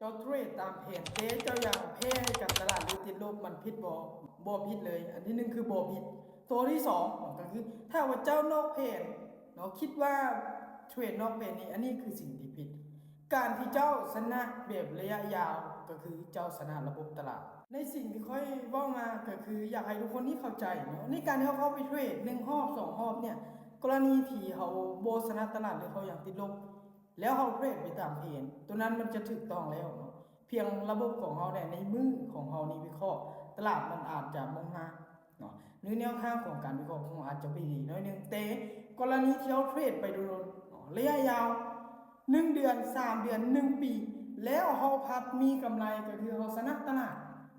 ເຈົ້າເທຣດຕາມແຜນ ແຕ່ເຈົ້າຢາກແພ້ໃຫ້ກັບຕະຫຼາດ ຫຼື ຕິດລົບ ມັນຜິດບໍ່? ບໍ່ຜິດເລີຍ. ອັນທີໜຶ່ງຄືບໍ່ຜິດ. ໂຕທີສອງກໍຄື ຖ້າວ່າເຈົ້ານອກແຜນເນາະ ຄິດວ່າເທຣດນອກແຜນນີ້ ອັນນີ້ຄືສິ່ງທີ່ຜິດ. ການທີ່ເຈົ້າຊະນະແບບໄລຍະຍາວ ກໍຄືເຈົ້າຊະນະລະບົບຕະຫຼາດ. ໃນສິ່ງທີ່ຂ້ອຍເວົ້າມາ ກໍຄືຢາກໃຫ້ທຸກຄົນນີ້ເຂົ້າໃຈເນາະ ໃນການທີ່ເຮົາເຂົ້າໄປເທຣດໜຶ່ງຮອບ ສອງຮອບເນ່ຍ ກໍລະນີທີ່ເຮົາບໍ່ຊະນະຕະຫຼາດ ຫຼື ເຮົາຍັງຕິດລົບ ແລ້ວເຮົາເທຣດໄປຕາມເທຣນ ໂຕນັ້ນມັນຈະຖືກຕ້ອງແລ້ວເນາະ. ພຽງລະບົບຂອງເຮົາແດ່ ໃນມືຂອງເຮົານີ້ວິເຄາະຕະຫຼາດ ມັນອາດຈະມົງຮາເນາະ ຫຼື ແນວທາງຂອງການວິເຄາະຂອງເຮົາອາດຈະບໍ່ດີໜ້ອຍໜຶ່ງ, ແຕ່ກໍລະນີທີ່ເຮົາເທຣດໄປດົນໆເນາະ ໄລຍະຍາວ ໜຶ່ງເດືອນ ສາມເດືອນ ໜຶ່ງປີ ແລ້ວເຮົາພັດມີກຳໄລ ກໍຄືເຮົາຊະນະຕະຫຼາດ.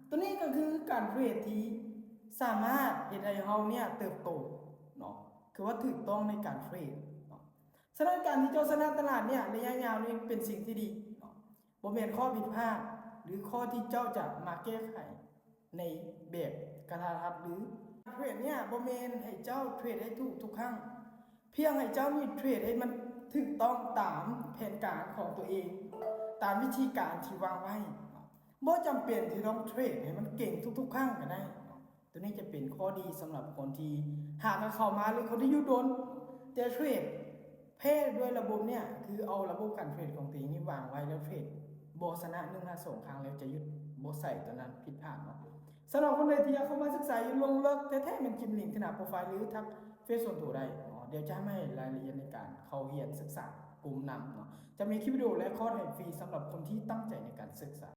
ໂຕນີ້ກໍຄືການເທຣດທີ່ສາມາດເຮັດໃຫ້ເຮົາເນ່ຍເຕີບໂຕເນາະ ຄືວ່າຖືກຕ້ອງໃນການເທຣດເນາະ. ສະນັ້ນ ການທີ່ເຈົ້າຊະນະຕະຫຼາດເນ່ຍ ໄລຍະຍາວນີ້ເປັນສິ່ງທີ່ດີເນາະ ບໍ່ແມ່ນຂໍ້ຜິດພາດ ຫຼື ຂໍ້ທີ່ເຈົ້າຈະມາແກ້ໄຂໃນແບບກະທັນຫັນ ຫຼື ເທຣດເນ່ຍ ບໍ່ແມ່ນໃຫ້ເຈົ້າເທຣດໃຫ້ຖືກທຸກຄັ້ງ, ພຽງໃຫ້ເຈົ້ານີ້ເທຣດໃຫ້ມັນຖືກຕ້ອງຕາມແຜນການຂອງຕົວເອງ ຕາມວິທີການທີ່ວາງໄວ້. ບໍ່ຈຳເປັນທີ່ຕ້ອງເທຣດໃຫ້ມັນເກັ່ງທຸກໆຄັ້ງກໍໄດ້. ໂຕນີ້ຈະເປັນຂໍ້ດີສຳລັບຄົນທີ່ຫາກະເຂົ້າມາ ຫຼື ຄົນທີ່ຢູ່ດົນ ແຕ່ເທຣດແພ້ດ້ວຍລະບົບເນ່ຍ ຄືເອົາລະບົບການເທຣດຂອງຕົວເອງນີ້ວາງໄວ້ ແລ້ວເທຣດບໍ່ຊະນະໜຶ່ງຫາສອງຄັ້ງ ແລ້ວຈະຢຸດ ບໍ່ໃສ່ ໂຕນັ້ນຜິດພາດເນາະ. ສຳລັບຄົນໃດທີ່ຢາກເຂົ້າມາສຶກສາຢ່າງລົງເລິກແທ້ໆ ແມ່ນຈິມລິງທີ່ໜ້າໂປຣໄຟລ໌ ຫຼື ທັກເຟສສ່ວນຕົວໄດ້ເນາະ. ດຽວຈະໃຫ້ລາຍລະອຽດໃນການເຂົ້າຮຽນສຶກສາກຸ່ມນຳເນາະ. ຈະມີຄລິບວິດີໂອ ແລະ ຄອດໃຫ້ຟຣີສຳລັບຄົນທີ່ຕັ້ງໃຈໃນການສຶກສາ.